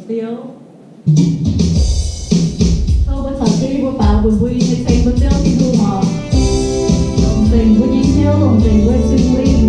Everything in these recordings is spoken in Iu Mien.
Liuz, tov mbuo caux jienv mbuo baaux mbuox mbuo nyei ceng mbuo Ziouv Tin-Hungh oc. Longc nzengc mbuo nyei hnyouv, longc nzengc mbuo nyei Singx Lingh.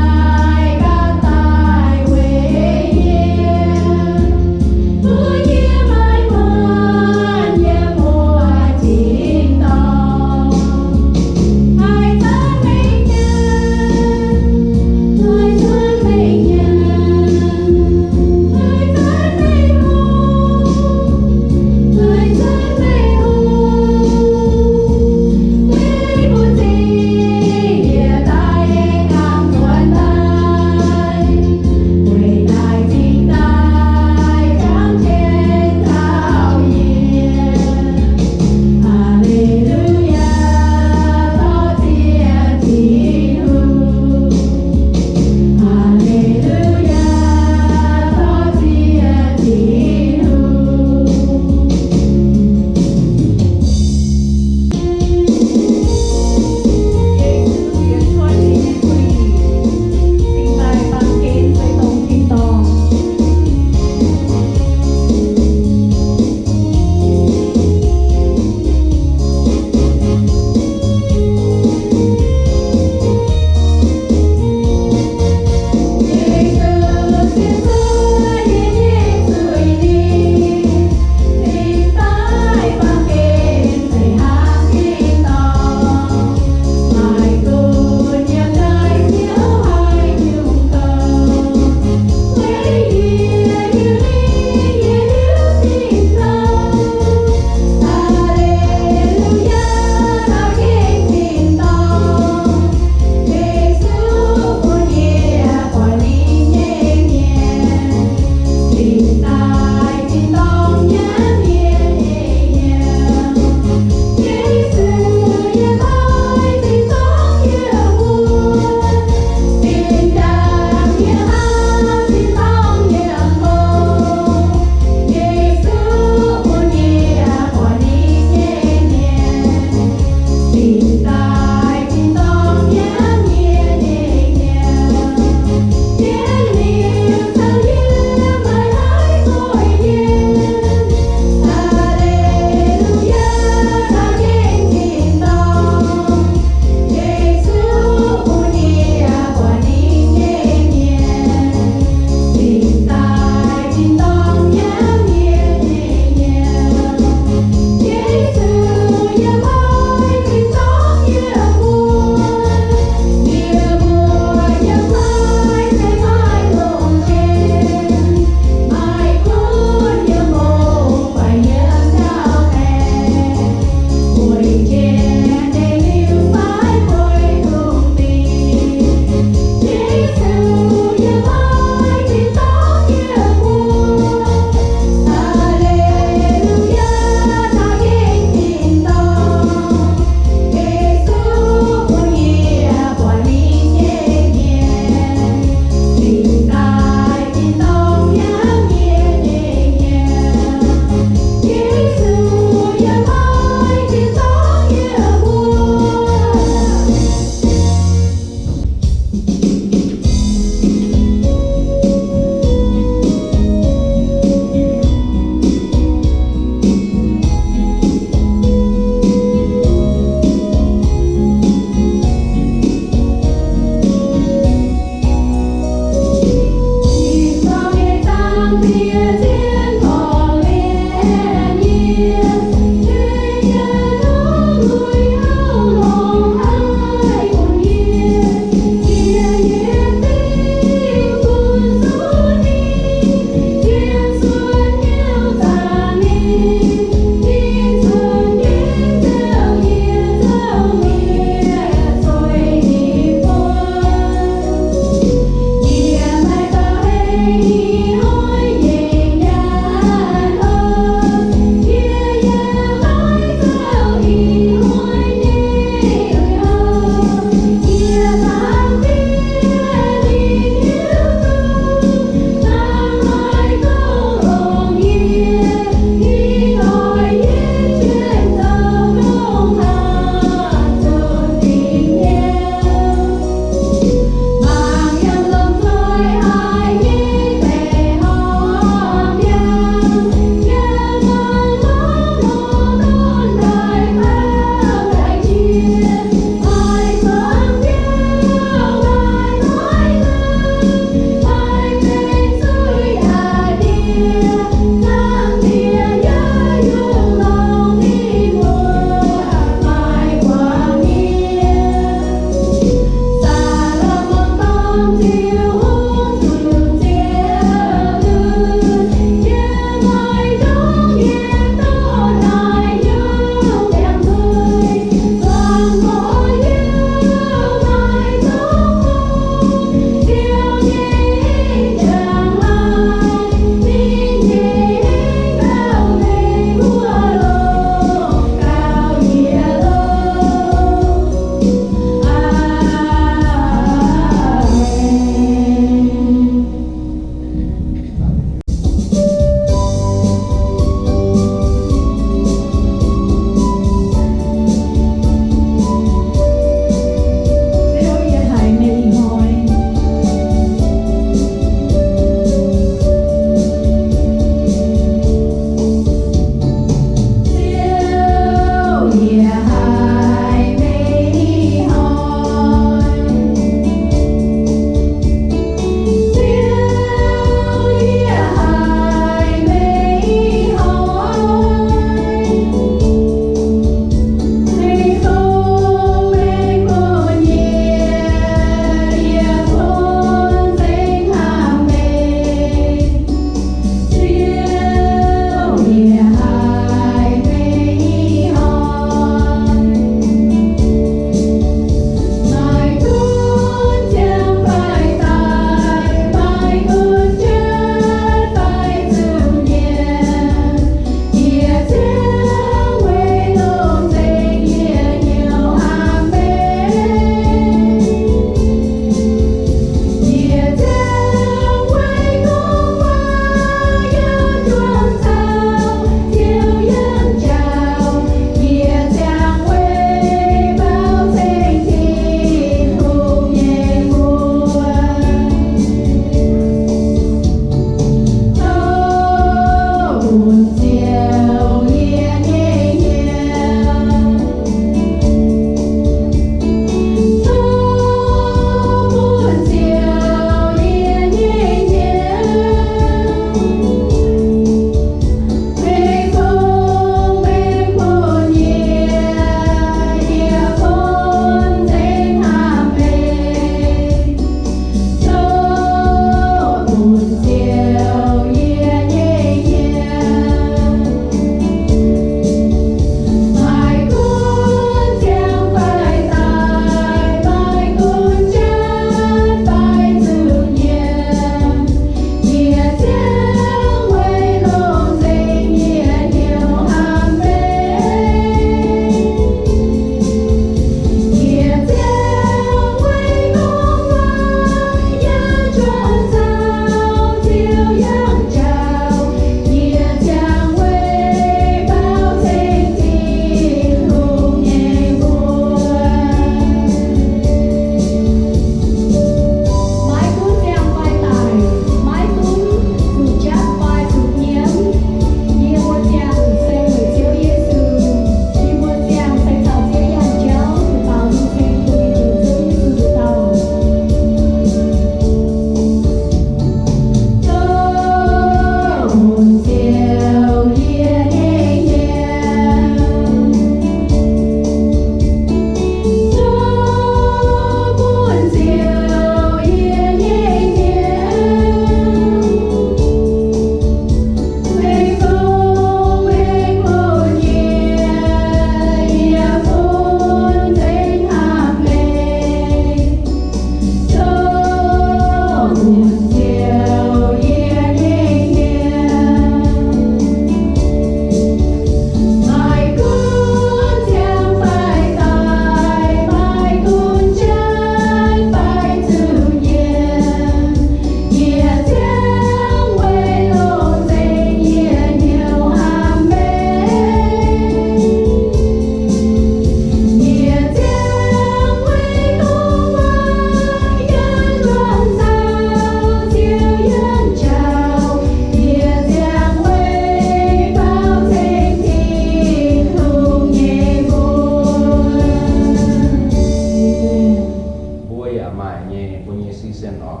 nyei mbuo nyei season oc.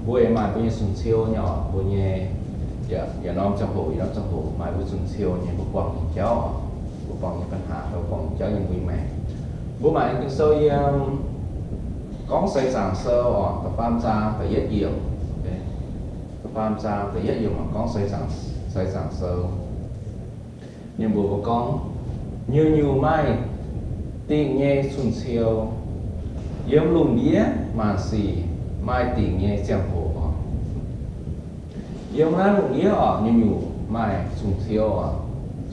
Mbuo yaac maaih mbuo nyei cun-ciou nyei oc. Mbuo nyei, yaac norm ziangh hoc, yaac norm ziangh hoc maaih mbuo cun-ciou nyei, mbuo buangh nyei jauv oc. Mbuo buangh nyei ปัญหา, mbuo buangh nyei jauv yiem mbuo nyei maengc. Mbuo maaih Ging-Sou yiem Gorngv Seix Zaangc Sou oc, da'faam zaang da'yietv yiemc. Da'faam zaang da'yietv yiemc oc, Gorngv Seix Zaangc, Seix Zaangc Sou. Ninh mbuox mbuo gorngv, nyungc-nyungc maaih dingc nyei cun-ciou. Yiem lungh ndiev maanc sic maaih dingc nyei ziangh hoc oc. Yiem naaiv lungh ndiev oc, nyungc-nyungc maaih cun-ciou oc,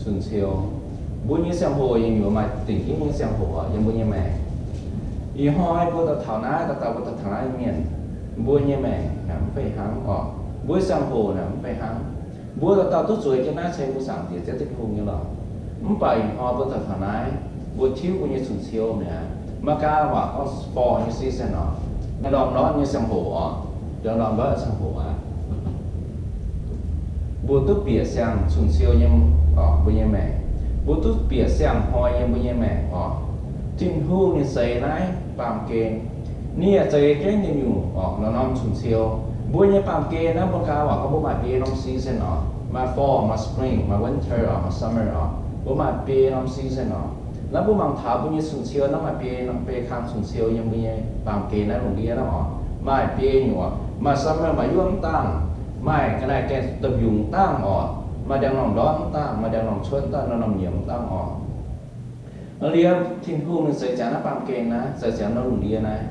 cun-ciou. Mbuo nyei ziangh hoc nyungc-nyungc maaih dingc jienv nyei ziangh hoc oc, yiem mbuo nyei maengc. Ih hnoi mbuo daaih taux naaiv, daaih dauh mbuo daaih taux naaiv mienh, mbuo nyei maengc naaic mv fei hnangv oc. Mbuo ziangh hoc naaic mv fei hnangv. Mbuo daaih dauh duqv zueiz jienv naaiv ceix mbuo Zaangc Diex Ziouv Tin-Hungh nyei lorqc. Mv baac ih hnoi mbuo daaih taux naaiv, mbuo tiuv mbuo nyei cun-ciou mi'aqv. Maaih ganh waac gorngv fall nyei season oc, ndorm-ndortv nyei ziangh hoc oc, ndorm-ndortv ziangh hoc aqv. Mbuo duqv bieqc siang-cun-ciou yiem mbuo nyei maengc. Mbuo duqv bieqc siang-hnoi yiem mbuo nyei maengc oc. Tin-Hungh ninh zeix naaiv baamh gen. Ninh yaac zeix jienv nyungc-nyungc oc, norm-norm cun-ciou. Mbuo nyei baamh gen naaiv mbuo ganh waac gorngv mbuo maaih biei norm season oc. Maaih fall, maaih spring, maaih winter oc, maaih summer oc. Mbuo maaih biei norm season oc. Naaiv mbuo mangc taux mbuo nyei cun-ciou naaiv maaih biei norm, biei kang cun-ciou yiem mbuo nyei baamh gen naaiv lungh ndiev naaiv oc. Maaih biei nyungc oc. Maaih summer maaih yuoqv mv dangh. Maaih ga'naaiv gaengh da'mbiungc mv dangh oc. Maaih ndiangx-normh ndortv mv dangh, maaih ndiangx-normh cuotv mv dangh, norm-norm nyiemc mv dangh oc. Liuz Tin-Hungh ninh zeix ziangx naaiv baamh gen naaiv, zeix ziangx naaiv lungh ndiev naaiv.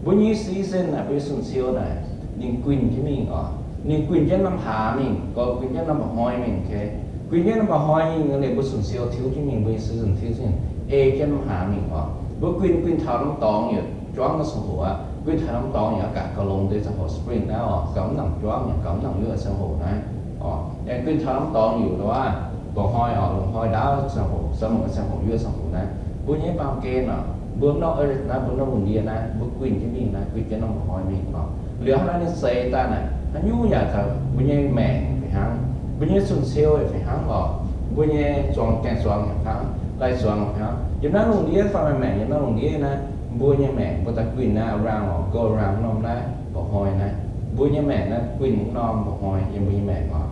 Mbuo nyei season naaic, mbuo nyei cun-ciou naaic, ninh guinh jienv mingh oc. Ninh guinh jienv norm hlaax mingh, gorx guinh jienv norm mba'hnoi mingh, okay? Guinh jienv norm mba'hnoi mingh liuz, mbuo cun-ciou tiuv jienv mingh, mbuo nyei season tiuv jienv mingh, ei jienv norm hlaax mingh oc. Mbuo guinh, guinh taux norm dorngx yaac juangv norm ziangh hoc aqv. Guinh taux norm dorngx yaac gauh longx deix ziangh hoc, spring naaiv oc, gauh mv nangc juangv yaac gauh mv nangc yuoqv ziangh hoc naaiv oc. Aengx guinh taux norm dorngx yaac, waac, mba'hnoi oc, mba'hnoi ndaauv ziangh hoc, summer ziangh hoc, yuoqv ziangh hoc naaiv. Mbuo nyei baamh gen oc, mbuo norm earth naaiv, mbuo norm lungh ndiev naaiv, mbuo guinh jienv mingh naaiv, guinh jienv norm mba'hnoi mingh oc. Liuz hnangv naaiv ninh zeix daaih naaic, haaix nyungc yaac taux mbuo nyei maengc fih hnangv, mbuo nyei cun-ciou yaac fih hnangv oc, mbuo nyei zuangx, gaengh zuangx yaac fih hnangv, lai-zuangx fih hnangv. Yiem naaiv lungh ndiev fai maaih maengc yiem naaiv lungh ndiev naaiv, mbuo nyei maengc mbuo daaih guinh naaiv around oc, go around norm naaiv mba'hnoi naaiv. Mbuo nyei maengc naaiv guinh norm mba'hnoi yiem mbuo nyei maengc oc.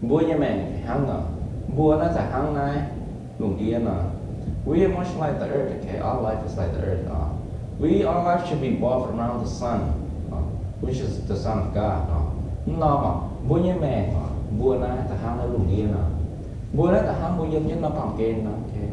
Mbuo nyei maengc fih hnangv oc. Mbuo naaiv za'hnangv naaiv lungh ndiev nor. We are much like the earth, okay? Our life is like the earth oc. We, our life should be revolved around the sun, uh, which is the Son of God oc. Mv norm oc, mbuo nyei maengc oc, mbuo naaiv za'hnangv naaiv lungh ndiev nor. Mbuo naaiv da'hnangv mbuo yiem jienv norm baamh gen nor, okay?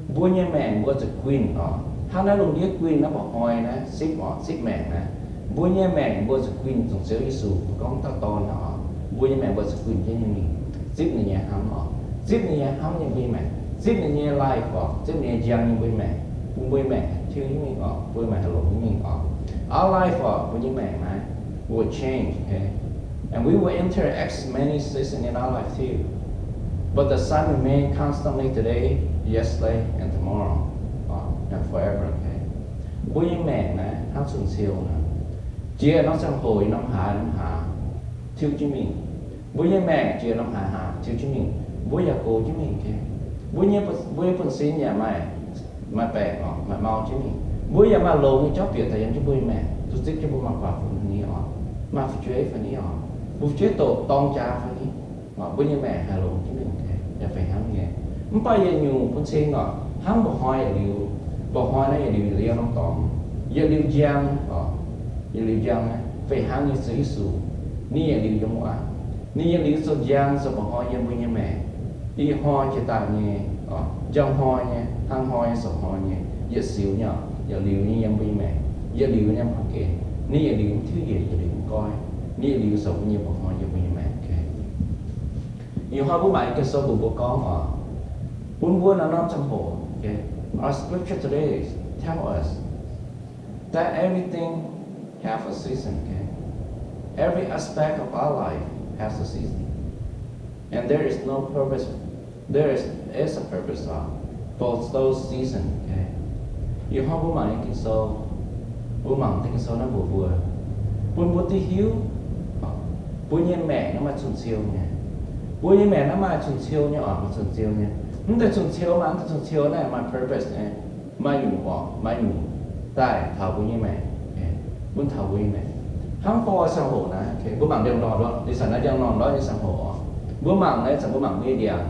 Mbuo nyei maengc mbuo zuqc guinh oc. Hnangv naaiv lungh ndiev guinh naaiv mba'hnoi naaiv, sipv oc, sipv maengc naaiv. Mbuo nyei maengc mbuo zuqc guinh dongh Ziouv Yesu gorngv dauh Dorn naaiv oc. Mbuo nyei maengc mbuo zuqc guinh jienv nyei mingh, zipv ninh nyei hnamv oc. Zipv ninh nyei hnamv yiem mbuo nyei maengc, zipv ninh nyei life oc, zipv ninh nyei njang yiem mbuo nyei maengc, bun mbuo nyei maengc tiuv jienv mingh oc, mbuo nyei maengc haih longx jienv mingh oc. Our life oc, mbuo nyei maengc naaiv will change, okay? And we will enter X many seasons in our life too. But the sun remain constantly today, yesterday, and tomorrow, uh, and forever, okay? Mbuo nyei maengc naaiv hnangv cun-ciou nor, jiex norm ziangh hoc, norm hlaax, norm hlaax tiuv jienv mingh. Mbuo nyei maengc jiex norm hlaax, hlaax tiuv jienv mingh. Mbuo yaac gox jienv mingh, okay? Mbuo nyei, mbuo nyei buonv-sin yaac maaih, maaih baengc oc, maaih mau jienv mingh. Mbuo yaac maaih longx nyei jauv bieqc daaih yiem jienv mbuo nyei maengc, duqv zipv jienv mbuo maaih guaax funx fai ni oc, maaih fu'jueiv fai ni oc, mbuo fu'jueiv doqc dorng jaax fai ni. Mbuo nyei maengc haih longx jienv mingh, yaac fih hnangv nyei. Mv baac yietc nyungc bun cing oc, hnangv mba'hnoi yietc liuz, mba'hnoi naaiv yietc liuz liuz norm dorngx, yietc liuz njang oc, yietc liuz njang naaiv fih hnangv nyei Ziouv Yesu, ninh yietc liuz yiem wuov, ninh yietc liuz zoux njang zoux mba'hnoi yiem mbuo nyei maengc. Ih hnoi jiex daaih nyei, njang hnoi nyei, hnangv hnoi nyei, zoux hnoi nyei, yietc siux nyei oc, yietc liuz nyei yiem mbuo nyei maengc, yietc liuz nyei mv baac geh, ninh yietc liuz mv tiuv njiec, yietc liuz mv goiv, ninh yietc liuz zoux mbuo nyei mba'hnoi yiem mbuo nyei maengc. Ih hnoi mbuo maaih Ging-Sou mbuox mbuo gorngv oc, bun mbuo naaiv norm ziangh hoc, okay? Our scripture today tell us that everything have a season, okay? Every aspect of our life has a season. And there is no purpose, there is, is a purpose, uh, for those season, okay? Ih hnoi mbuo mangc nyei Ging-Sou, mbuo mangc nyei Ging-Sou naaiv mbuox mbuo, bun mbuo duqv hiuv, mbuo nyei maengc naaiv maaih cun-ciou nyei. Mbuo nyei maengc naaiv maaih cun-ciou nyei oc, maaih cun-ciou nyei. Mv deix cun-ciou maaih, mv deix cun-ciou naaiv maaih purpose nyei, maaih nyungc oc, maaih nyungc daaih taux mbuo nyei maengc. bun taux mbuo nyei maengc. Hnangv forv ziangh hoc naaiv, mbuo mangc ndiangx-normh ndortv, ih zanc naaiv ndiangx-normh ndortv nyei ziangh hoc oc. Mbuo mangc naaiv zanc mbuo mangc mbuo nyei ndiangx.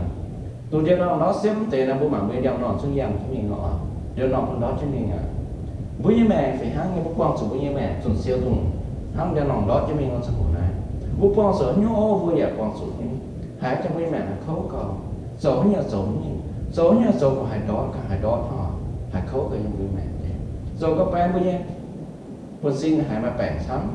Dongh ndiangx-normh ndortv siemv deix naaiv, mbuo mangc mbuo nyei ndiangx-normh zungv yangh jienv mingh oc. Ndiangx-normh bun ndortv jienv mingh aqv. Mbuo nyei maengc fih hnangv nyei, mbuo buangh zuqc mbuo nyei maengc zunc siou dongh hnangv ndiangx-normh ndortv jienv mingh wuov ziangh hoc naaiv. Mbuo buangh zuqc haaix nyungc oc, mbuo yaac buangh zuqc haaix, haiz jangx mbuo nyei maengc haih kouv gau. Zoux haaix nyungc zoux haaix nyungc, zoux haaix nyungc zoux gauh haih ndortv, gauh haih ndortv oc, haih kouv gau yiem mbuo nyei maengc. Zoux gau baeng mbuo nyei buonv-sin haiz maaih baengc camv,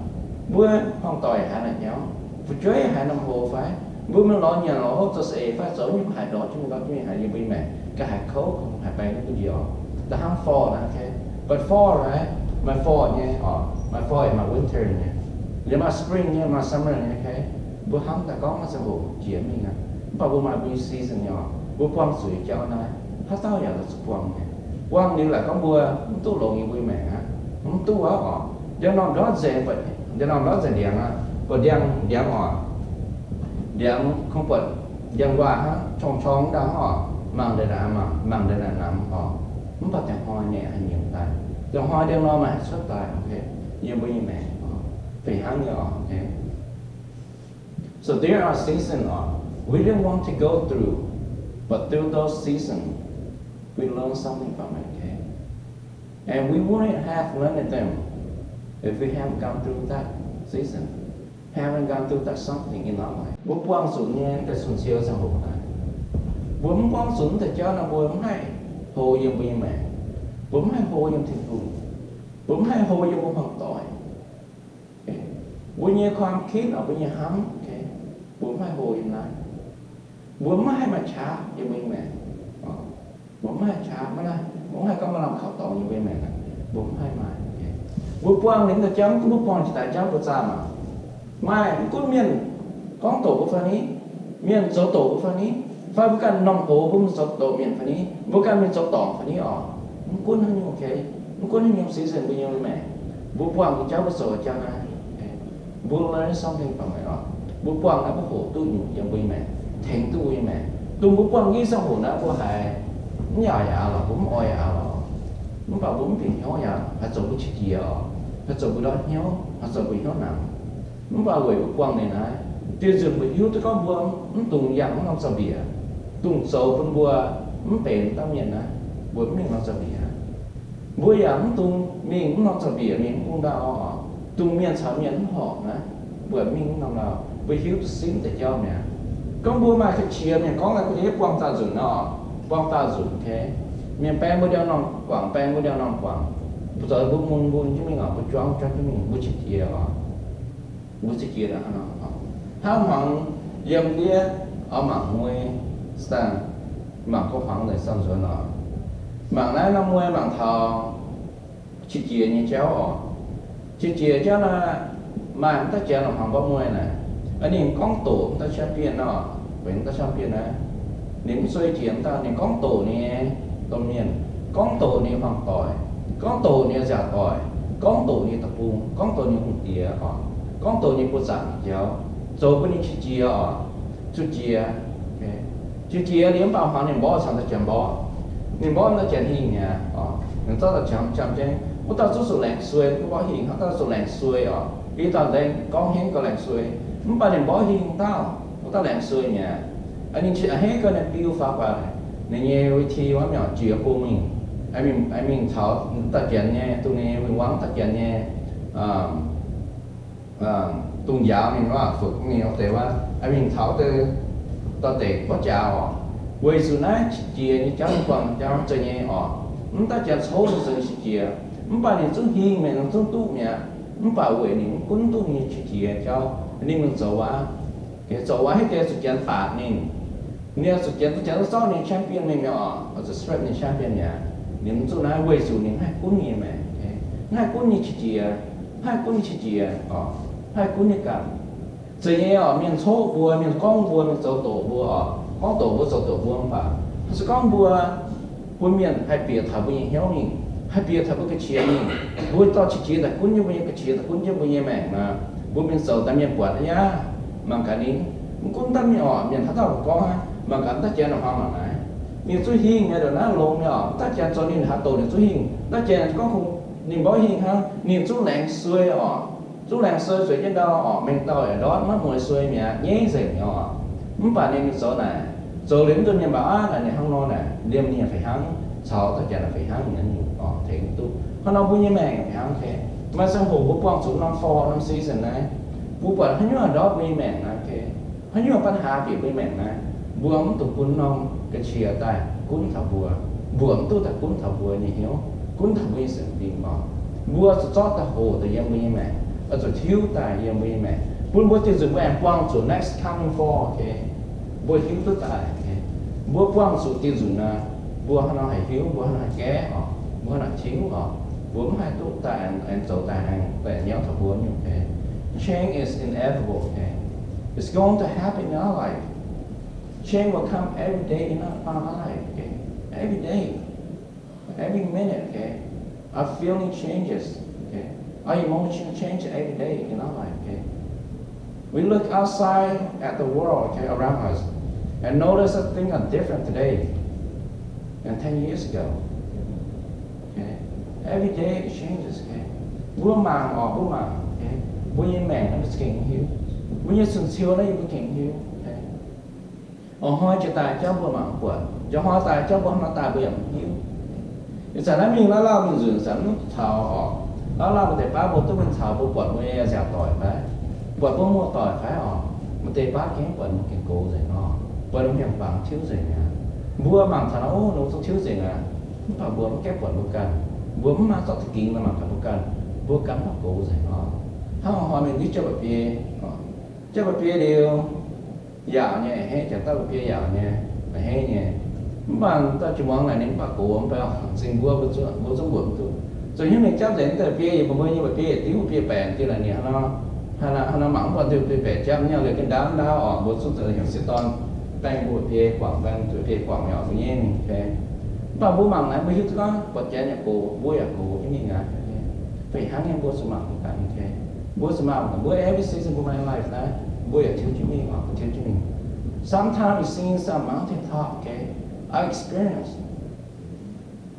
mbuo hmuangv doic haiz maaih hnyouv, fu'jueiv haiz norm hlo fai, mbuo mingh lorz nyanc lorz hopv zoux saeng-eix fai zoux nyungc haiz ndortv jienv mingh, ndortv jienv mingh haiz yiem mbuo nyei maengc gauh haih kouv, haih baeng jienv mbuo njiec oc. Da'hnangv fall naaiv, okay, but fall, right, maaih fall nyei oc, maaih fall, maaih winter nyei, liemh maaih spring nyei, maaih summer nyei, okay. Mbuo hnamv daaih gorngv maaih ziangh hoc jiex mingh aqv, mv baac mbuo maaih mbuo nyei season nyei oc. Mbuo buangh zuqc nyei jauv naaiv, haaix dauh yaac lorz zuqc buangh nyei. Buangh liuz laaic gorngv mbuo mv duqv longx yiem mbuo nyei maengc aqv, mv duqv aqv oc. Ndiangx-normh ndortv nzengc, ndiangx-normh ndortv nzengc ndiangx aqv, buatc ndiangx, ndiangx oc. Ndiangx kungx buatc ndiangx-nquaah hnangv, qorng-qorng ndaangc oc, mangc deix naaic mangc, mangc deix naaic namx oc. Mv baac da'hnoi ninh haih nyiemc daaih, da'hnoi ndiangx-normh maaih haih cuotv daaih, okay, yiem mbuo nyei maengc oc. Fih hnangv nyei oc, okay. So there are seasons oc, we didn't want to go through, but through those seasons, we learn something from it, okay? And we wouldn't have learned them if we haven't gone through that season, haven't gone through that something in our life. Mbuo buangh zuqc nyei deix cun siou ziangh hoc naaiv, mbuo mv buangh zuqc deix jauv naaiv, mbuo mv haih hlo yiem mbuo nyei maengc, mbuo mv haih hlo yiem Tin-Hungh, mbuo mv haih hlo yiem mbuo hmuangv doic. Mbuo nyei ความคิด oc, mbuo nyei hnamv, mbuo mv haih hlo yiem naaiv. Mbuo mv haih maaih qaqv yiem mbuo nyei maengc. Mbuo mv haih qaqv, mv haih, mbuo mv haih gorngv maaih lamh kaux dorngx yiem mbuo nyei maengc. Mbuo mv haih maaih. Mbuo buangh ninh deix jauv, mv gunv mbuo buangh jiex daaih jauv mbuo zaah maah. Maaih mv gunv mienh gorngv doqc mbuo fai ni, mienh zoux doqc mbuo fai ni, fai mbuo ganh norm gox mbuo mingh zoux doqc mienh fai ni, mbuo ganh mingh zoux dorngc fai ni oc. Mv gunv haaix nyungc, mv gunv haaix nyungc season mbuo nyei maengc, mbuo buangh jiex jauv mbuo zoux jauv naaiv, mbuo learn something from it oc. Mbuo buangh naaiv mbuo hoqc duqv nyungc yiem mbuo nyei maengc, tengx duqv mbuo nyei maengc. Dongh mbuo buangh nyei ziangh hoc naaiv mbuo haiz mv yaauc yaac aqc lorqc, mbuo mv oix yaac aqc lorqc, mv baac mbuo mv bieqc hnyouv yaac haih zoux mbuo qiex jiez oc, haih zoux mbuo ndortv hnyouv, haih zoux mbuo hnyouv nangx. Mv baac weic mbuo buangh ninh naaiv, dieh nzunc mbuo hiuv duqv gorngv mbuo mv dungx yangh mv norm zaux-mbiec, dongh zoux bun mbuo mv benx dauh mienh naaiv, mbuo mv mingh norm zaux-mbiec. Mbuo yaac mv dungx mingh mv norm zaux-mbiec mingh mv bung ndau oc, dongh mienh caux mienh mv horpc naaiv, mbuo mingh mv norm ndau. Mbuo hiuv duqv simv deix jauv mi'aqv. Gorngv mbuo maaih qiex jiez, mienh gorngv naaiv, mbuo yaac buangh daauh nzunc nor, buangh daauh nzunc, okay. Mienh baeng mbuo ndiangx-normh guangc, baeng mbuo ndiangx-normh guangc, mbuo zoux mbuo mun mbuo jienv mingh oc, mbuo juangv juangv jienv mingh, mbuo qiex jiez oc. Mbuo qiex jiez hnangv nor. Hnangv hmuangx yiem ndiev oix mangc muei, mangc gorngv hmuangx deix samv nzuonx oc. Mangc naaiv norm muei mangc taux qiex jiez nyei jauv oc. Qiex jiez jauv naaiv maaih mv daaih janx longc hmuangx mborqv muei naaic, ninh gorngv doqc mv daaih camv bienh nor, benx mv daaih camv bienh naaiv. Ninh mv suei jiex mv daaih, ninh gorngv doqc ninh nyei domh mienh, gorngv doqc ninh hmuangv doic, gorngv doqc ninh nziaauc doic, gorngv doqc ninh deic-bung, gorngv doqc ninh hungh diex oc, gorngv doqc ninh buoz-zaangc nyei jauv, zoux bun ninh qiex jiez oc. Qiex jiez, qiex jiez liuz mv baac hmuangx ninh mborqv caux daaih janx mborqv. Ninh mborqv daaih janx hingh mi'aqv oc. Ninh zorqv daaih janx jam jienv, wuov dauh zungv zuqc laengz suei, mv mborqv hingh, wuov dauh zuqc laengz suei oc. Ih dauh laengz gorngv henv gauh laengz suei, mv baac ninh mborqv hingh dauh, wuov dauh laengz suei mi'aqv. Ninh qiex henv gau ninh biu faaux baac ninh nyei เวที wuov mi'aqv, jiex bung mingh, mingh caux dauh janx nyei, dongh ninh mingh wangv dauh janx nyei dongh njaaux ninh wuov,ฝึก ninh deix wuov, mingh caux deix, dorh deix mborqv jaax oc. Weic zuqc naaiv qiex jiez nyei jauv, ninh buangh jauv zeiz nyei oc. Mv daaih janx coqv ninh zoux qiex jiez, mv baac ninh zungv hingh mi'aqv, ninh zungv duqv mi'aqv. Mv baac weic ninh mv gunv duqv ninh qiex jiez jauv, ninh mingh zoux waac, zoux waac hitv deix zuqc janx baatc ninh. Ninh zuqc janx, zuqc janx zorqv ninh champion mingh mi'aqv oc, zuqc scrap ninh champion mi'aqv. Ninh mv zuqc naaiv weic zuqc ninh mv haih gunv ninh nyei maengc, mv haih gunv ninh qiex jiez, mv haih gunv ninh qiex jiez oc, mv haih gunv ninh ganh. Zeiz nyei oc, mienh coqv mbuo, mienh gorngv mbuo, mienh zoux doqc mbuo oc, gorngv doqc mbuo, zoux doqc mbuo mv baac se gorngv mbuo, mbuo mienh haih bieqc taux mbuo nyei hnyouv mingh, haih bieqc taux mbuo ga'qiex mingh, mbuo dorh qiex jiez daaih gunv jienv mbuo nyei ga'qiex, daaih gunv jienv mbuo nyei maengc nor, mbuo mienh zoux daaih mienh buatc aqv. Mangc gaax ninh, mv gunv daaih mienh oc, mienh haaix dauh gorngv aqv, mangc gaax mv daaih janx longc hmuangx mangc naaiv, ninh zungv hingh mi'aqv, ndongc naaiv longx mi'aqv oc. Mv daaih janx zoux ninh haaix doqc ninh zungv hingh, mv daaih janx gorngv kungx Ninh mborqv hingh hnangv, ninh zuqv laengz suei oc. Zuqv laengz suei zueiz jienv ndau oc, mengh dauh yaac ndortv maiv mueiz suei mi'aqv, nyeiv nzengc oc. Mv baac ninh mingh zoux naaic, zoux liuz mv nduov mienh mbuo aav naaic ninh hnangv nor naaic, liemh ninh fih hnangv caux dorh janx fih hnangv nyei nyungc oc, tengx duqv. Hnangv nor mbuo nyei maengc fih hnangv. Maaih ziangh hoc mbuo buangh zuqc norm fall, norm season naaiv, mbuo buatc haaix nyungc ndortv mbuo nyei maengc naaiv, haaix nyungc ปัญหา bieqc mbuo nyei maengc naaiv, mbuo mv dungx bun norm ga'qiex daaih gunv taux mbuo. Mbuo mv duqv daaih gunv taux mbuo nyei hnyouv, gunv taux mbuo nyei sienx fim oc. Mbuo zuqc zorqv daaih hoqc daaih yiem mbuo nyei maengc, oix zuqc tiuv daaih yiem mbuo nyei maengc, bun mbuo diuh nzunc mbuo aengx buangh zuqc next coming fall, okay? Mbuo hiuv duqv daaih, okay? Mbuo buangh zuqc diuh nzunc naaiv, mbuo hnangv nor haih hiuv, mbuo hnangv nor haih gaeqv oc, mbuo hnangv nor haih tiuv oc, mbuo mv haih duqv daaih aengx zoux daaih aengx nyauv taux mbuo nyungc, okay? Change is inevitable, okay? It's going to happen in our life. Change will come every day in our, our life, okay? Every day. Every minute, okay? Our feeling changes, okay? Our emotion change every day in our life, okay? We look outside at the world, okay, around us, and notice that things are different today than ten years ago. Okay? Every day it changes, okay? Mbuo mangc oc, mbuo mangc, okay? Mbuo nyei maengc naaiv mbuo za'gengh hiuv. Mbuo nyei cun-ciou naaiv yie mbuo gengh hiuv, okay? A'hnoi jiex daaih jauv mbuo mangc mv buatc, njang hnoi daaih jauv mbuo hnangv nor daaih mbuo yaac mv hiuv. Ih zanc naaiv mingh lauh lauh mingh nzunc, ih zanc mv taux oc. Lauh lauh maaih deix baav mbuo duqv mingh taux, mbuo buatc mbuo nyei nziaauc doic fai, buatc mbuo muoz-doic fai oc, maaih deix baav gengh buatc mbuo gengh gox nzengc oc, buatc mbuo mienh bangc tiuv nzengc mi'aqv. Mbuo mangc taux nor, o, ninh zungv tiuv nzengc aqv. Mv baac mbuo mv gaengh buatc mbuo ganh. Mbuo mv maaih zorqv da'gingx mangc taux mbuo ganh, mbuo ganh mv baac gox nzengc oc. Hnangv hnoi mingh ndiev jauv mba'biei, jauv mba'biei liuz, yaauc nyei a'hneiv, janx dauh mba'biei yaauc nyei, a'hneiv nyei. Mv baac dauh jiex muangx naaic ninh mv baac gox, mv baac zingh mbuo, mbuo zungv mbuoqc mv duqv. Zuqc hnyouv mingh japv nzengc dauh mba'biei, yie mbuo mbuo nyei mba'biei diuv mba'biei baeqc diuh naaic ninh hnangv nor, hnangv nor mangc mv buatc diuh mba'biei baeqc japv, mv nyauv liuz gengh ndaauv ndaauv oc, mbuo zungv zoux heuc sieqv dorn baeng mbuo mba'biei guangc, baeng mbuo mba'biei guangc yaac zuqc nyei, okay. Mv baac mbuo mangc naaic mbuo hiuv duqv gorngv buatc janx yaac gox, mbuo yaac gox jienv mingh aqv. Fih hnangv nyei mbuo zuqc mangc mbuo ganh, okay. Mbuo zuqc mangc mbuo every season mbuo maaih life naaiv, mbuo yaac tiuv jienv mingh oc, mbuo tiuv jienv mingh. Sometimes you see some mountain top, okay, I experience,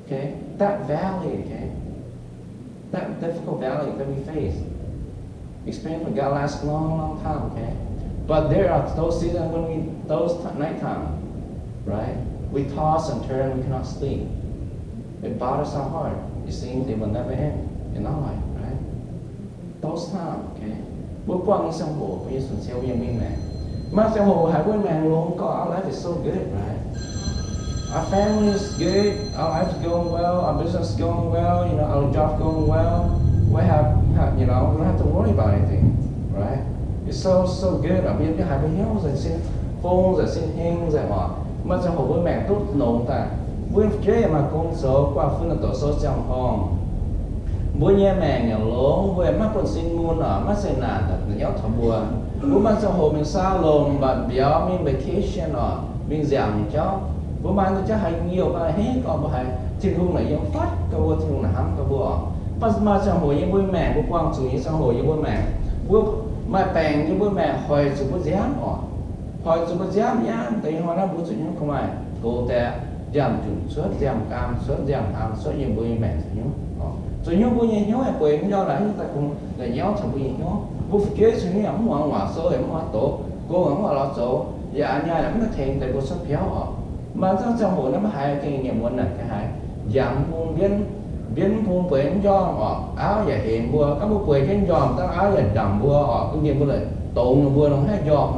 okay, that valley, okay, that difficult valley that we face. Experience with God lasts a long, long time, okay? But there are those seasons when we, those t-, night time, right? We toss and turn, we cannot sleep. It bothers our heart. It seems it will never end in our life, right? Those time, okay? Mbuo buangh nyei ziangh hoc, mbuo nyei cun-ciou, mbuo nyei maengc. Maaih ziangh hoc haiz mbuo maengc longx gorqv, our life is so good, right? Our family is good, our life is going well, our business is going well, you know, our job going well. We have, have, you know, we don't have to worry about anything, right? It's so, so good. Mbuo yiem jienv haiz mbuo hnyouv nzengc, sin fong nzengc, sin heng nzengc oc. Maaih ziangh hoc mbuo maengc duqv longx daaih, mbuo fu'jueiv yaac maaih gong zoux, guanh fun doqc sou ziangh horngh. Mbuo nyei maengc yaac longx, mbuo yaac maiv buonv-sin mun oc, maiv zeqc naanc nyauv taux mbuo. Mbuo maaih ziangh hoc mingh saa lomc mbatc mbiauz, mingh vacation oc, mingh nziaauc nyei jauv. Mbuo maaih nyei jauv haiz youh, mbuo haiz henv gorngv mbuo haiz Tin-Hungh naaic yiem fatv gau mbuo, Tin-Hungh naaic hnamv gau mbuo oc. Mv baac maaih ziangh hoc yiem mbuo maengc, mbuo buangh zuqc nyei ziangh hoc yiem mbuo maengc, mbuo maaih baengc yiem mbuo maengc hoic zuqc mbuo nziaamv oc. Hoic zuqc mbuo nziaamv, nziaamv deix hnoi naaiv mbuo zuqc hnyouv gorngv maaih goux deix nziaamv-junc cuotv, nziaamv-gaam cuotv, nziaamv-hnaang cuotv yiem mbuo nyei maengc zuqc hnyouv. Zuqc hnyouv mbuo nyei hnyouv aengx bueix mv njormh naaic, hnyouv daaih kungx la'nyauv taux mbuo nyei hnyouv. Mbuo fu'jueiv zuqc hnyouv yaac mv muangx waac sou, yaac mv muangx doz, gong yaac mv oix lorz zoux, yaac a'nyaanh yaac mv haih tengx deix mbuo cuotv biauv oc. Maaih zanc ziangh hoc naaiv mbuo haiz gengh nyiemc muonz naaic ga'haaix, njang bung mbienv, mbienv bung bueix mv njormh oc, auv yaac hemx mbuo. Gorngv mbuo bueix jienv njormh, dangh auv yaac ndamc mbuo oc, gengh mbuo la'dongz ninh mbuo nor haih njormh.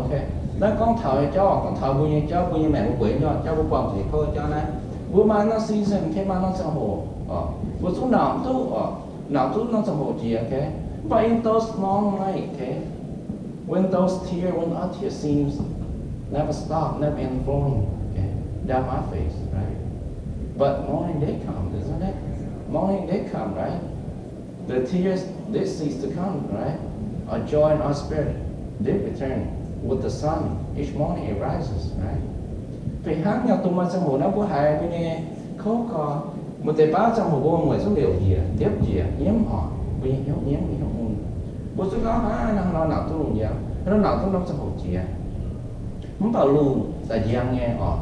Naaiv gorngv taux nyei jauv, gorngv taux mbuo nyei jauv, mbuo nyei maengc mbuo bueix njormh, jauv mbuo buangh zuqc nyei kouv jauv naaiv. Mbuo maaih norm season, maaih norm ziangh hoc, mbuo zungv nauc duqv oc, nauc duqv norm ziangh hoc jiex, okay? But in those long night, okay, when those tear, when our tear seems never stop, never end flowing, okay, down my face, right? But morning day come, doesn't it? Morning day come, right? The tears did cease to come, right? Our joy and our spirit did return with the sun. Each morning it rises, right? Fih hnangv nyei, dongh maaih ziangh hoc naaiv mbuo haiz mbuo nyei kouv gorx, maaih deix baav ziangh hoc mbuo mueic zungv liouc njiec, ndiepv njiec, nyiemv oc, mbuo nyei hnyouv nyiemv, hnyouv mun. Mbuo zungv gorngv, hnangv nor nauc duqv lungh njang, hnangv nor nauc duqv norm ziangh hoc jiex. Mv baac lungh daaih njang nyei oc.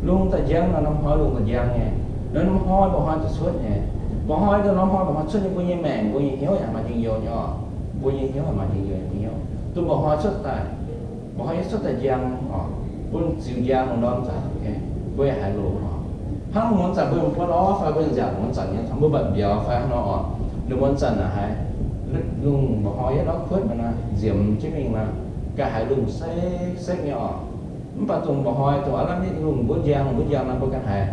Lungh daaih njang nor, norm hnoi lungh daaih njang nyei. Nor norm hnoi mba'hnoi ziouc cuotv nyei. Mba'hnoi dongh norm hnoi mba'hnoi cuotv nyei mbuo nyei maengc, mbuo nyei hnyouv yaac maaih njien-youh nyei oc. Mbuo nyei hnyouv yaac maaih njien-youh nyei hnyouv. Dongh mba'hnoi cuotv daaih, mba'hnoi yie cuotv daaih njang oc, bun ziux njang lungh ndorm zanc, mbuo yaac haiz longx oc. Hnangv lungh muonz zanc mbuo buonv orv fai mbuo nziaauc lungh muonz zanc nyei, mbuo mba'biaux fai hnangv nor oc. Lungh muonz zanc naaic haiz lungh mba'hnoi yietv norm kuotv naaic nziemx jienv mingh naaic, ga'haiz lungh sekv-sekv nyei oc. Mv baac dongh mba'hnoi dongh aav lamh nitv lungh mbuo njang mbuo njang naaic mbuo ga'haiz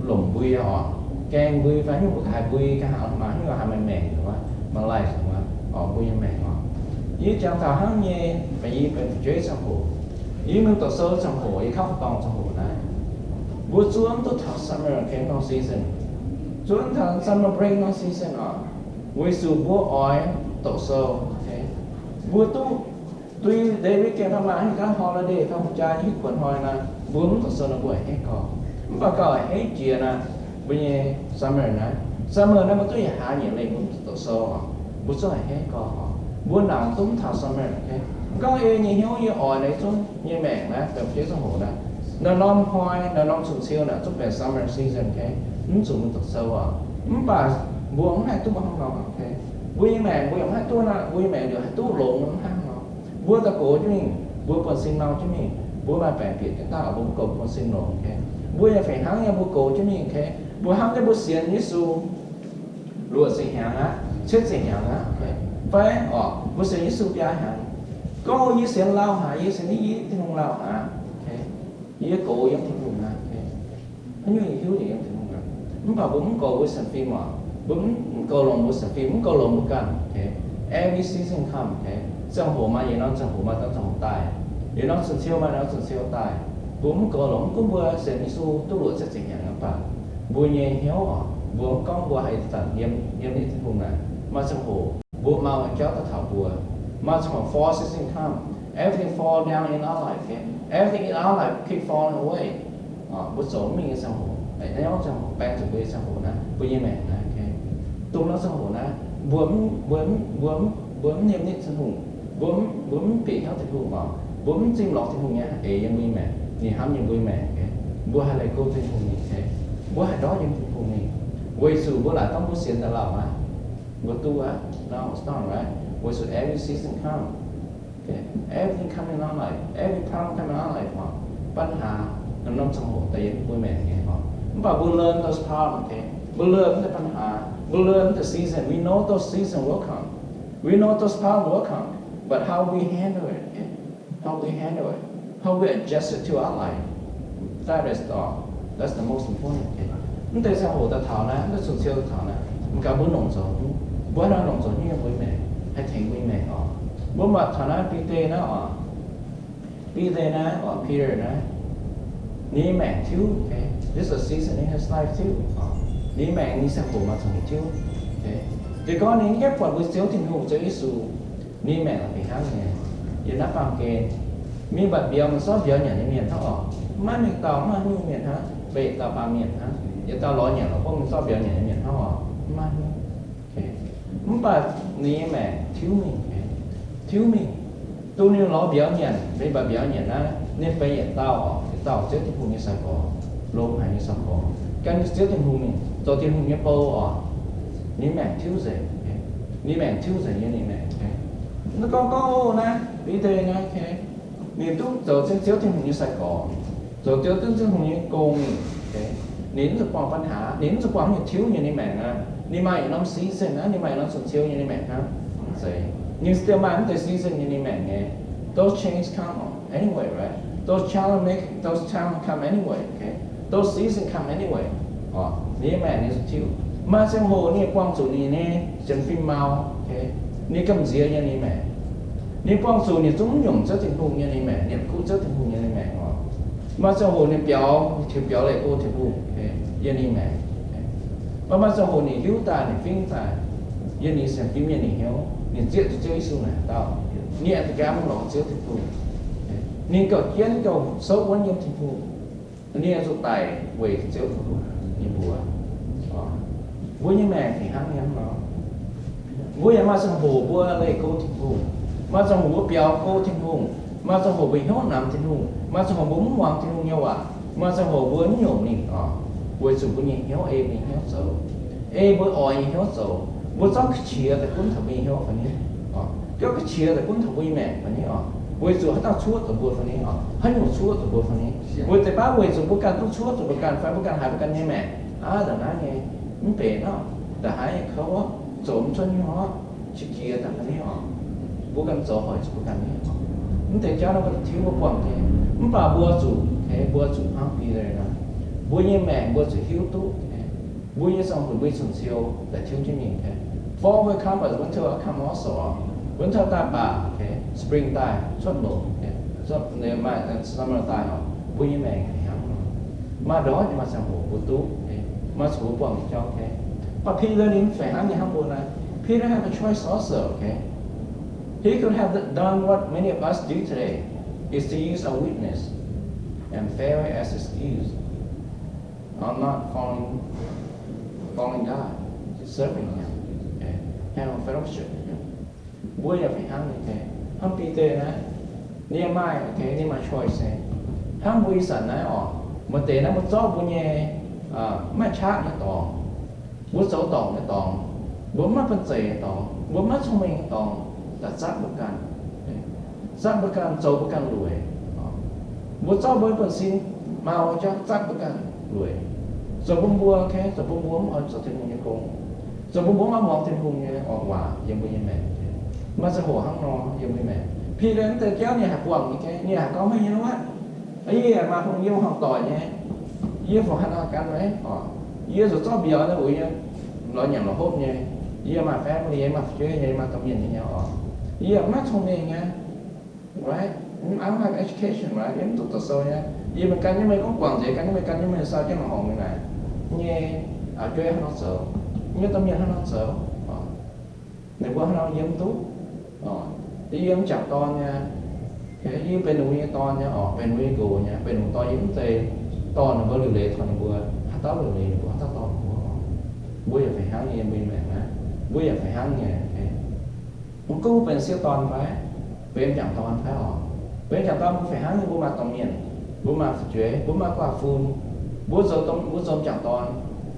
lomc mbui oc, gaeng mbui fai nyungc mbuo ga'haiz mbui ga'haiz maaih haaix nyungc haaix maaih maengc oc, maaih life oc, mbuo nyei maengc oc. Yie jangx taux hnangv nyei, baac yie benx fu'jueiv ziangh hoc, yie mingh doqc sou ziangh hoc, yie kauv dorngh ziangh hoc naaiv, mbuo zuov mv duqv taux summer camp norm season, zuov mv taux summer break norm season oc, weic zuqc mbuo oix doqc sou. Mbuo duqv dui deix weekend fai maaih haaix gaax holiday fai hungh jaa nyei kuonx hnoi naaic, mbuo mv doqc sou naaic mbuo a'hneiv gorx. Mv baac gauh a'hneiv jiex naaic, mbuo nyei summer naaiv, summer naaiv mbuo duqv yietc hlaax nyei lengh mbuo mv doqc sou oc, mbuo zungv a'hneiv gorx oc. Mbuo nangc duqv mv taux summer. Gorngv ei nyei hnyouv yie oix naaiv zungv nyei maengc naaiv, benx fu'jueiv ziangh hoc naaiv, naaiv norm hnoi, naaiv norm cun-ciou naaic zungv benx summer season, mv zuqc mingh doqc sou oc. Mv baac mbuo mv haih duqv mbuo hnangv nor. Mbuo nyei maengc mbuo yaac mv haih duqv naaic, mbuo nyei maengc liuz haih duqv longx mv hnangv nor. Mbuo daaih gox jienv mingh, mbuo buonv-sin nor jienv mingh, mbuo maaih baengc bieqc jienv daaih, mbuo goux buonv-sin longx. Mbuo yaac fih hnangv nyei, mbuo gox jienv mingh, mbuo hnamv jienv mbuo sienx Yesu luoqc ziepc hnyangx aqv, cietv ziepc hnyangx aqv, fai oc, mbuo sienx Yesu biaa hnyangx. Gorngv yie sienx lauh haic, yie sienx yie Tin-Hungh lauh haic, yie goux yiem Tin-Hungh aqv. Haaix nyungc yie hiuv nyei yiem Tin-Hungh aqv. Mv baac mbuo mv goux mbuo sienx fim oc. Mbuo mv goux longx mbuo sienx fim, mv goux longx mbuo ganh. Every season come, ziangh hoc maaih yietc norm ziangh hoc, maaih norm ziangh hoc daaih. Yietc norm cun-ciou maaih norm cun-ciou daaih. Mbuo mv goux longx, mv gunv mbuo sienx Yesu duqv luoqc cietv ziepc hnyangx mv baac, mbuo nyei hnyouv oc, mbuo mv gorngv mbuo haih zanc yiem, yiem nitv Tin-Hungh naaic. Maaih ziangh hoc mbuo mau nyei jauv daaih taux mbuo. Maaih ziangh hoc false season come. Everything fall down in our life, okay? Everything in our life keep falling away. Mbuo zoux mv mingh nyei ziangh hoc, naaiv norm ziangh hoc baeng zuqc mbuo nyei ziangh hoc naaiv, mbuo nyei maengc naaiv, okay? Dongh norm ziangh hoc naaiv, mbuo mv, mbuo mv, mbuo mv, mbuo mv yiem nitv Tin-Hungh, mbuo mv, mbuo mv bieqc hnyouv Tin-Hungh oc, mbuo mv zimh lorz Tin-Hungh nyei eix yiem mbuo nyei maengc, ninh hnamv yiem mbuo nyei maengc, okay? Mbuo haih leih go Tin-Hungh mingh, okay? Mbuo haih ndortv yiem Tin-Hungh mingh, weic zuqc mbuo laaic dongh mbuo sienx daaih lauh aqv, mbuo duqv aqv, now it's done, right? Weic zuqc every season come. Okay? Everything come in our life, every problem come in our life oc, ปัญหา norm-norm ziangh hoc daaih yiem mbuo maengc nyei oc. Mv baac mbuo learn those problems, okay? Mbuo learn mv deix ปัญหา, mbuo learn mv deix season. We know those seasons will come. We know those problems will come. But how we handle it, okay? How we handle it, how we adjust it to our life, that is the, that's the most important thing. Mv deix ziangh hoc daaih taux naaiv, mv deix cun-ciou daaih taux naaiv, mv gaax mbuo longc zoux, mbuo nor longc zoux nyei mbuo maengc, haih tengx mbuo maengc oc. Mbuo mangc taux naaiv Bide naaiv oc, Bide naaiv oc, Peter naaiv, ninh maengc tiuv, okay? This is a season in his life too. Ninh maengc ninh ziangh hoc maaih ziangh hoc tiuv. Jiex gorngv ninh mv gaengh buatc mbuo Ziouv Tin-Hungh, Ziouv Yesu, ninh maengc fih hnangv nyei. Yiem naaiv baamh gen, mingh mbatc mbiauz, mingh zorqv mbiauz nyanc nyei mienh hnangv oc. Maiv maaih dauh, maiv maaih nyungc mienh hnangv, mv baac yietc dauh baamh mienh hnangv. Yietc dauh lorz nyanc lorz hopv mingh zorqv mbiauz nyanc nyei mienh hnangv oc. Maiv maaih nyungc. Mv baac ninh nyei maengc tiuv mingh, tiuv mingh. Dongh ninh lorz mbiauz nyanc, mingh mbatc mbiauz nyanc naaiv, ninh benx yietc dauh oc, yietc dauh Ziouv Tin-Hungh nyei sai-gorx, longx haic nyei sai-gorx, gan Ziouv Tin-Hungh mingh, zoux Tin-Hungh nyei bou oc. Ninh maengc tiuv nzengc, ninh maengc tiuv nzengc nyei, ninh maengc. Mv gorngv gorngv naaiv, Bide naaiv, ninh duqv zoux Ziouv Tin-Hungh nyei sai-gorx, zoux Ziouv Tin-Hungh nyei gong mingh. Ninh mv zuqc buangh ปัญหา, ninh mv zuqc buangh haaix nyungc tiuv nyei ninh maengc aqv. Ninh maaih yietc norm season aqv, ninh maaih yietc norm cun-ciou nyei ninh maengc hnangv. Mv zeiz, ninh still maaih mv deix season nyei ninh maengc nyei. Those change come anyway, right? Those challenge make, those challenge come anyway, okay? Those season come anyway. Ninh nyei maengc ninh zuqc tiuv. Maaih ziangh hoc ninh buangh zuqc ninh nyei sienx fim mau, okay? Ninh gamh nziex nyei ninh maengc. Ninh buangh zuqc ninh zungv mv nyungc Ziouv Tin-Hungh nyei ninh maengc, ninh kuv Ziouv Tin-Hungh nyei ninh maengc oc. Maaih ziangh hoc ninh biaux, ninh tengx biaux leih go Tin-Hungh, okay, yiem ninh maengc. Mv baac maaih ziangh hoc ninh hiuv daaih, ninh fingx daaih, yiem ninh sienx fim, yiem ninh hnyouv, ninh zieqv duqv Ziouv Yesu naaic dauh. Ninh aengx da'gaam mingh lorz Ziouv Tin-Hungh. Ninh gauh jienv gauh souv wuonv yiem Tin-Hungh. Ninh aengx zuqc daic weic Ziouv Tin-Hungh nyei mbuox. Mbuo nyei maengc fih hnangv nyei hnangv nor. Mbuo yaac maaih ziangh hoc mbuo leih go Tin-Hungh. Maaih ziangh hoc mbuo biaux go Tin-Hungh. Maaih ziangh hoc mbuo hnyouv namx Tin-Hungh. Maaih ziangh hoc mbuo mv muangx Tin-Hungh nyei waac. Maaih ziangh hoc mbuo mv nyungc ninh oc, weic zuqc mbuo nyei hnyouv ei mbuo nyei hnyouv zoux. ei mbuo oix nyei hnyouv zoux. Mbuo zorqv ga'qiex daaih gunv taux mbuo nyei hnyouv fai ni? Zorqv ga'qiex daaih gunv taux mbuo nyei maengc fai ni oc? Weic zuqc haaix dauh cuotv zuqc mbuo fai ni oc? Haaix nyungc cuotv zuqc mbuo fai ni? Mbuo deix baav weic zuqc mbuo ganh duqv cuotv zuqc mbuo ganh fai mbuo ganh haiz mbuo ganh nyei maengc, aav, ndongc naaiv nyei, mv benx oc, ndongc haaix nyei kouv oc, zoux mv cuotv nyungc oc, qiex jiez daaih fai ni oc? Mbuo ganh zoux hoic zuqc mbuo ganh ni oc. Mv deix jauv naaiv mbuo tiuv mbuo buangh jienv, mv baac mbuo zuqc, mbuo zuqc hnangv Peter nor, mbuo nyei maengc mbuo zuqc hiuv duqv. Mbuo nyei ziangh hoc mbuo nyei cun-ciou daaih tiuv jienv mingh. Fall will come, but winter will come also. Winter daaih baac, spring daaih cuotv longx, maaih summer daaih oc, mbuo nyei maengc hnangv nor. Maaih ndortv nyei maaih ziangh hoc mbuo duqv, maaih ziangh hoc mbuo buangh nyei jauv. But Peter ninh mv fih hnangv nyei hnangv mbuo naaiv. Peter have a choice also, okay? He could have done what many of us do today, is to use our weakness and failure as excuse. I'm not following, following God, serving Him, okay? Having a fellowship with Him. Mbuo yaac fih hnangv nyei, okay? Hnangv Bide naaiv, ninh maaih, okay, ninh maaih choice nyei. Hnangv mbuo ih zanc naaiv oc, maaih deix naaiv mbuo zorqv mbuo nyei, maaih qaqv nyei dorngx, mbuo zoux dorngc nyei dorngx, mbuo maiv banh zeic nyei dorngx, mbuo maiv cong-mengh nyei dorngx, daaih zatv mbuo ganh, zatv mbuo ganh, zoux mbuo ganh lueic. Mbuo zorqv mbuo nyei buonv-sin, mau jauv zatv mbuo ganh lueic. Zoux bun mbuo, okay, zoux bun mbuo mv oix zoux Tin-Hungh nyei gong, zoux bun mbuo mv oix muangx Tin-Hungh nyei waac yiem mbuo nyei maengc. Maaih ziangh hoc hnangv nor yiem mbuo nyei maengc. Peter naaiv deix jauv ninh haih buangh nyei, okay, ninh haih gorngv, meih nyei wuov, yie maaih hungh yie hmuangx doic nyei, yie fungc haaix nor gan meih oc? Yie zuqc zorqv mbiauz naaiv uix nyei, lorz nyanc lorz hopv nyei. Yie maaih family, yie maaih fu'jueiv nyei, maaih domh mienh nyei oc. Yie maiv cong-mengh nyei, right? I don't have education, right? Yie mv duqv doqc sou nyei. Yie mingh gan jienv meih gorngv guangc nzengc, gan jienv meih, gan jienv meih sau jienv la'horngc mingh naaic nyei, jueiv haaix nor zoux, nyei domh mienh haaix nor zoux, ninh mbuo haaix nor yie mv duqv. Yie mv jangc dorn nyei, yie benx ninh mbuo nyei dorn nyei oc, benx ninh mbuo nyei nqox nyei, benx ninh mbuo dorh yie mv zeiz dorh ninh mbuo liuc leiz taux ninh mbuo, haaix dauh liuc leiz ninh mbuo, haaix dauh dorh ninh mbuo oc. Mbuo yaac fih hnangv nyei, mbuo nyei maengc naaiv, mbuo yaac fih hnangv nyei. Mv gunv mbuo benx sieqv dorn fai, benx m'jangc dorn fai oc. Benx m'jangc dorn mbuo fih hnangv nyei, mbuo maaih domh mienh, mbuo maaih fu'jueiv, mbuo maaih guaav fun, mbuo zoux domh, mbuo zoux m'jangc dorn,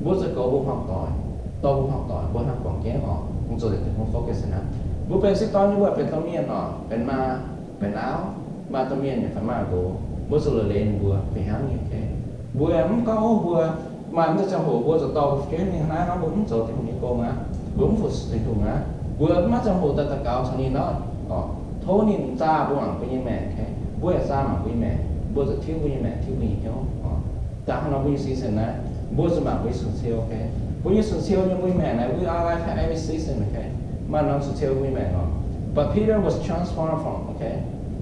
mbuo zoux goux mbuo hmuangx doic, dorh mbuo hmuangx doic, mbuo hnangv guangc jienv oc. Mbuo zoux deix Tin-Hungh focus naaiv. Mbuo benx sieqv dorn nyei, mbuo benx domh mienh oc, benx maa, benx auv, maaih domh mienh nyei fai maaih nqox, mbuo zuqc liuc leiz ninh mbuo fih hnangv nyei. Mbuo mv gorngv, ov, mbuo maaih mv zeiz ziangh hoc mbuo zuqc dorh mbuo fu'jueiv mingh naaiv nor, mbuo mv zoux Tin-Hungh nyei gong aqv, mbuo mv fu-sux Tin-Hungh aqv, mbuo maiv ziangh hoc daaih daux gaux caux ninh nor, tov ninh zaah mbuo mangc mbuo nyei maengc. Mbuo yaac zaah mangc mbuo nyei maengc, mbuo zuqc tiuv mbuo nyei maengc, tiuv mbuo nyei hnyouv. Dangh hnangv nor mbuo nyei season naaiv, mbuo zuqc mangc mbuo nyei cun-ciou. Mbuo nyei cun-ciou nyei, mbuo nyei maengc naaiv, we are life have every season, okay? Maaih norm cun-ciou mbuo nyei maengc nor. But Peter was transformed from, okay,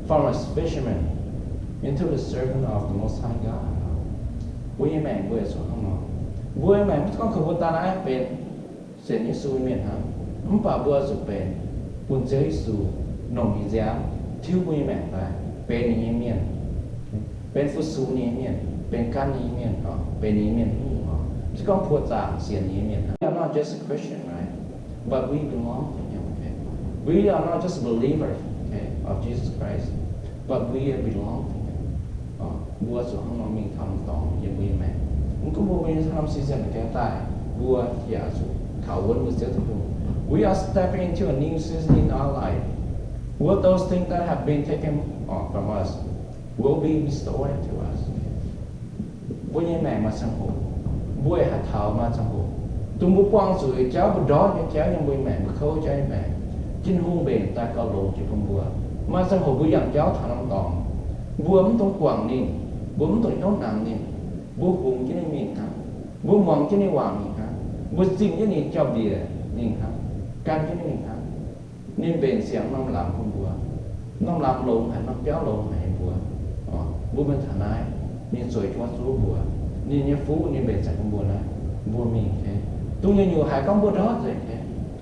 from a fisherman into the servant of the Most High God. Mbuo nyei maengc mbuo yaac zuqc hnangv nor. Mbuo nyei maengc mv gorngv kaux mbuo daaih naaiv benx sienx Yesu nyei mienh hnangv, mv baac mbuo zuqc benx bun Ziouv Yesu longc ninh nziaamv tiuv mbuo nyei maengc daaih benx ninh nyei mienh, benx fu-sux ninh nyei mienh, benx gan ninh nyei mienh, benx ninh nyei mienh hnyouv, se gorngv puoqv zaangc sienx ninh nyei mienh hnangv. We are not just a Christian, right? But we belong to Him. Okay? We are not just a believer, okay, of Jesus Christ, but we belong to Him. Mbuo zuqc hnangv nor mingh taux norm dorngx yiem mbuo nyei maengc. Mv gunv mbuo mingh taux norm season daaih, mbuo yaac zuqc kaux wuonv mbuo Ziouv Tin-Hungh. We are stepping into a new season in our life. What those things that have been taken from us will be restored to us. Mbuo nyei maengc maaih ziangh hoc, mbuo yaac haih taux maaih ziangh hoc, dongh mbuo buangh zuqc jauv, mbuo ndortv nyei jauv, yiem mbuo nyei maengc, mbuo kouv jauv nyei maengc, Tin-Hungh mbenc daaih gauh longx jiex bun mbuo. Maaih ziangh hoc mbuo yangh jauv taux norm dorngx, mbuo mv dungx guangc ninh, mbuo mv dungx hnyouv nangx ninh, mbuo hungx jienv ninh mingh hnangv, mbuo muangx jienv ninh waac mingh hnangv, mbuo zingh jienv ninh jauv-lie mingh hnangv, gan jienv ninh mingh hnangv. Ninh mbenc siang norm lamz bun mbuo, norm lamz longx haic, norm biauv longx haic mbuo. Mbuo mingh taux naaiv, ninh zueiz jienv zuov mbuo, ninh nyei fuqv ninh mbenc siang bun mbuo naaiv, mbuo mingh. Dongh nyungc-nyungc haiz gorngv mbuo ndortv nzengc,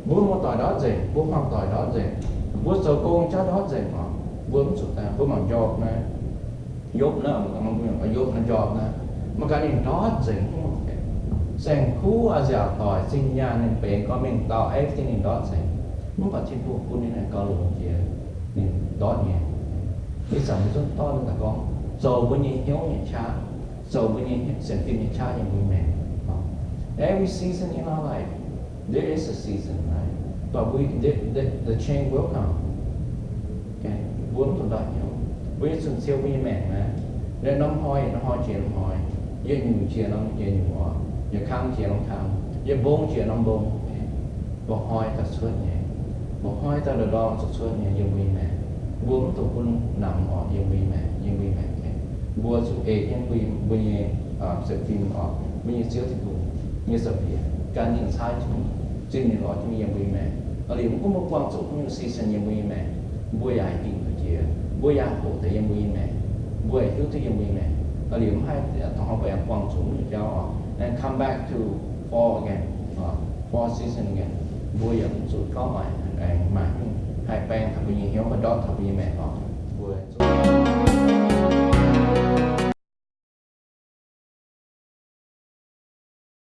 mbuo muoz-doic ndortv nzengc, mbuo hmuangv-doic ndortv nzengc, mbuo zoux gong jauv ndortv nzengc oc, mbuo mv zuqc daaih, mbuo mangc Njormh naaiv, Yopv naaiv, mbuo mangc Yopv naaiv, Njormh naaiv, mangc gaax ninh ndortv nzengc, saeng-kuv, nziaauc doic, zinh nyaanh, ninh benx gorn mengh dauh, everything ninh ndortv nzengc. Mv baac Tin-Hungh bun ninh gauh longx jiex ninh ndortv nyei. Ih zanc mbuo zungv dorh daaih gorngv zoux mbuo nyei hnyouv nyei qaqv, zoux mbuo nyei sienx fim nyei qaqv yiem mbuo maengc. Every season in our life, There is a season, right? But we, the, the, the change will come. Okay? Mbuo mv dungx ndortv hnyouv. Mbuo nyei cun-ciou mbuo nyei maengc naaiv. Naaiv norm hnoi, norm hnoi jiex norm hnoi. Yietc nyungc jiex norm yietc nyungc oc. Yietc kang jiex norm kang. Yietc mbong jiex norm mbong. Mba'hnoi daaih cuotv nyei. Mba'hnoi daaih ndorm-ndorm zuqc cuotv nyei yiem mbuo nyei maengc. Mbuo mv dungx bun namx oc yiem mbuo nyei maengc, yiem mbuo nyei maengc. Mbuo zuqc ei jienv mbuo, mbuo nyei, se fim oc, mbuo nyei Ziouv Tin-Hungh nyei za'biec gan ninh caaiv zinh ninh lorz jienv yiem mbuo nyei maengc. Liuz mv gunv mbuo buangh zuqc haaix nyungc season yiem mbuo nyei maengc, mbuo yaac haih dingc duqv jiex, mbuo yaac hoqc deix yiem mbuo nyei maengc, mbuo yaac hiuv duqv yiem mbuo nyei maengc. Liuz mv haih, hnangv mbuo yaac buangh zuqc mv nyungc jauv oc, and come back to fall again, fall season again. Mbuo yaac mv zuqc gorngv maaih, maaih haih baeng taux mbuo nyei hnyouv, ndortv taux mbuo nyei maengc oc. Mbuo